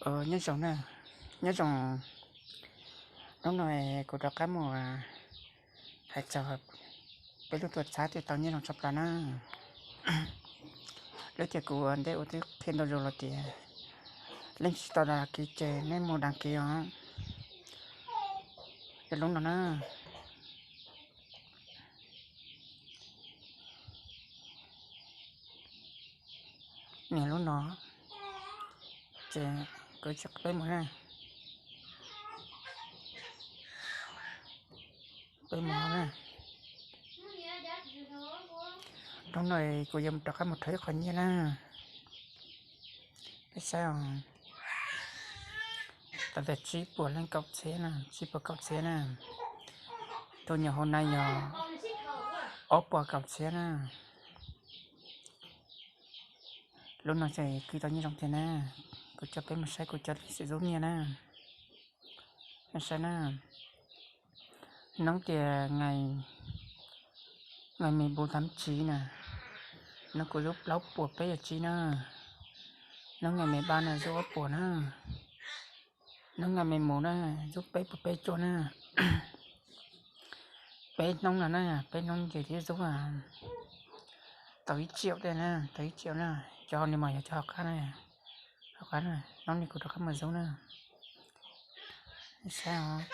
Nyob zoo na, nyob zoo. Hnub no kuv rov qab mus hais txog peb lub tuam txhab thiaj tau nyob zoo tshaj plaws na. Lub tias kuv ua ntej ua twb qhia ntau zaus los tias leej twg tsis tau đăng ký ces nej mus đăng ký os. Yog lub no na. Nias lub no, ces kuv coj peb mus na. Peb mus na. Hnub no kuv yuav rov qab mus rho ib qho nyiaj na. Peb saib os. Tau tias tsib puas leej kaum txhiab na, tsib puas kaum txhiab na. Thu nhập hauv năm yog ob puas kaum txhiab na. Lub no ces kwv tau nyiaj zoo tiag na. Kuv coj peb mus saib kuv cov leej xwm zub nyiaj na. Saib na. Hnub tias ngày, ngày mười bốn tháng chín na, hnub kuv zub plaub puas peb caug tsib na. Hnub ngày mười ba na zub ob puas na. Hnub ngày mười một na zub peb puas peb cuaj na. Peb hnub no na, peb hnub ces twb zub tau ib triệu tej na, tau ib triệu na. Cov hauv no mas yog cov hauv qab na, hauv qab na. Hnub no kuv rov qab mus zub na. Saib os.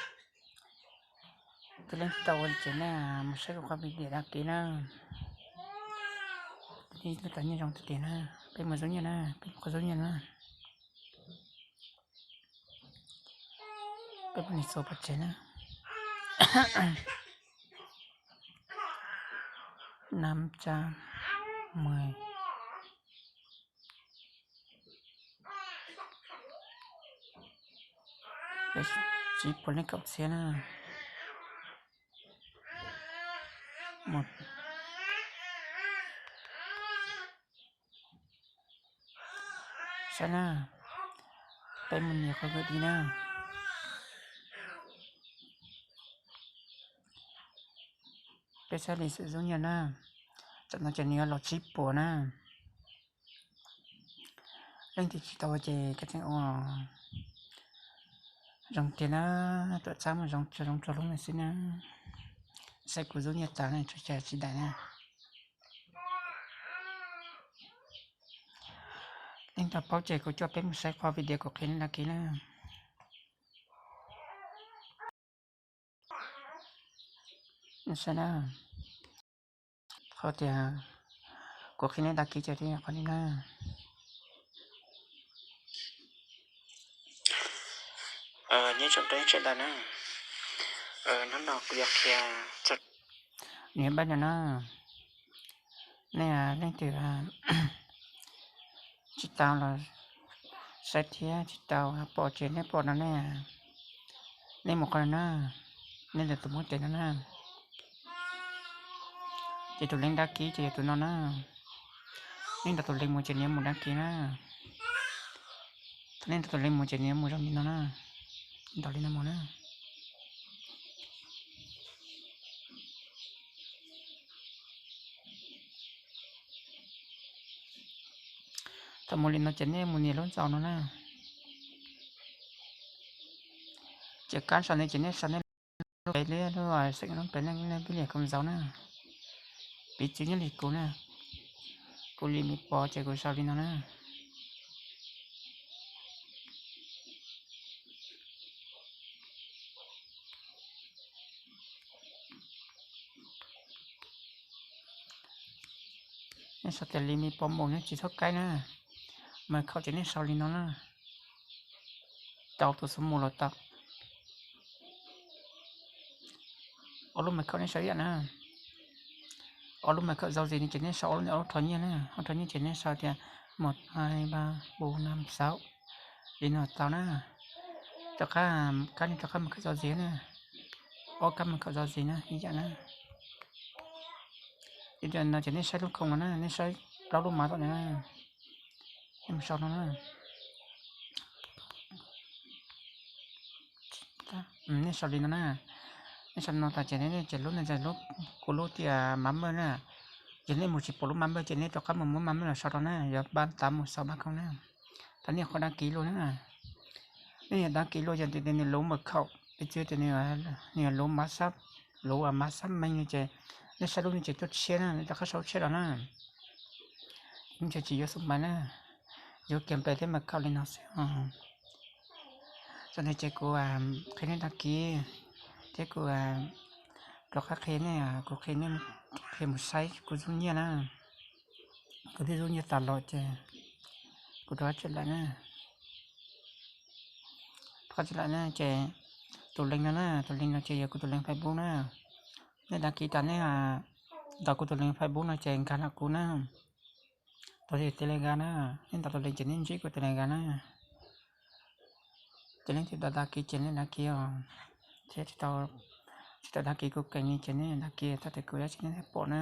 Tus leej twg tau ua li ces nej mus saib kuv qhov video đăng ký na. Peb tau nyiaj zoo tiag tiag na. Peb mus zub nyiaj na, peb mus qhov zub nyiaj na. Peb mus nis xua pov tseg na. Năm trăm mười. Tsib puas leej kaum txhiab na. Saib na, peb mus nias qhov kwv di na. Peb saib leej xwm zub nyiaj na. Tam no ces nws yuav los tsib puas na. Leej twg tsis tau ces koj tseem ua. Zoo tiag na, tuam txhab mas zoo, zoo rau lub no xwb na. Saib kuv zub nyiaj tas na, tsis cas tsis daim na. Leej twg paub ces kuv coj peb mus saib qhov video kuv qhia nej đăng ký na. Saib na, qhov tias kuv qhia nej đăng ký ces qhov no na. Nyob zoo rau ib tsoom dab na, hnub no kuv yuav qhia txog, nws pab no na, nej leej twg tsis tau los saib thiab tsis tau pom ces nej pom no ne, nej mus qhov no na, nej ntaus tus muab tes no na, ces tus link đăng ký ces yog tus no na, nej ntaus tus link mus ces nws yuav mus đăng ký na, thaum nej ntaus tus link mus ces nws yuav mus zoo li no na, ntaus li no mus na. Thaum mus li no ces nej mus nias lub ntxaus no na. Ces kab sau no ces nej sau nej lub npe li lub xeem lub npe nej pib li kom ntxaus na. Piv txwv nyob li kuv na, kuv li me pov ces kuv sau li no na. Nej sau tias li me pov mus nej tsis txhob kaib na. Mật khẩu ces nej sau li no na. Tau tus xub mus los tau. Ob lub mật khẩu nej sau ib yam na. Ob lub mật khẩu giao dịch no ces nej sau ob lub, ob lub rho nyiaj na, ob lub rho nyiaj ces nej sau tias một hai ba bốn năm sáu li no tau na. Rov qab, kab no rov qab mật khẩu giao dịch na. Ob kab mật khẩu giao dịch na ib yam na. Li no ces nej saib lub khoo no na, nej saib plaub lub mov tom no na. Nej mus sau no na. Nej sau li no na. Nej sau no tas ces nej, ces lub no ces lub, kuv lub tias mã mời na. Ces nej mus tsis pom lub mã mời ces nej rov qab mus muab mã mời los sau rau na, yuav ba tav mus sau mã khoo na. Thaum nej qhov đăng ký luôn na. Nej yog dag kis luaj ces tias nws luv mật khẩu, piv txwv tias nws yog luv mã xác, luv mã xác minh no ces nej saib lub no ces tuaj tshiab na, nej rov qab sau tshiab los na. Nws tsis yuav số may na, yuav kiag mật khẩu li no xwb os. Txog ntawd ces kuv qhia nej dag kis, thiab kuv rov qab qhia nej, kuv qhia nej, qhia mus saib kuv zub nyiaj na. Kuv twb zub nyiaj tas los ces kuv rov qab tsom lawm na. Rov qab tsom lawm na ces tus link no na, tus link no ces yog kuv tus link Facebook na. Nej dag kis tas nej ntaus kuv tus link Facebook no ces nkag los kuv na. Tus Telegram na, nej ntaus tus link ces nej ntsib kuv Telegram na. Ces leej twg tau dag kis ces nej dag kis os, thiab tsis tau dag kis kuv kev ni ces nej dag kis txog tias kuv dab tsi nej thiaj pom na.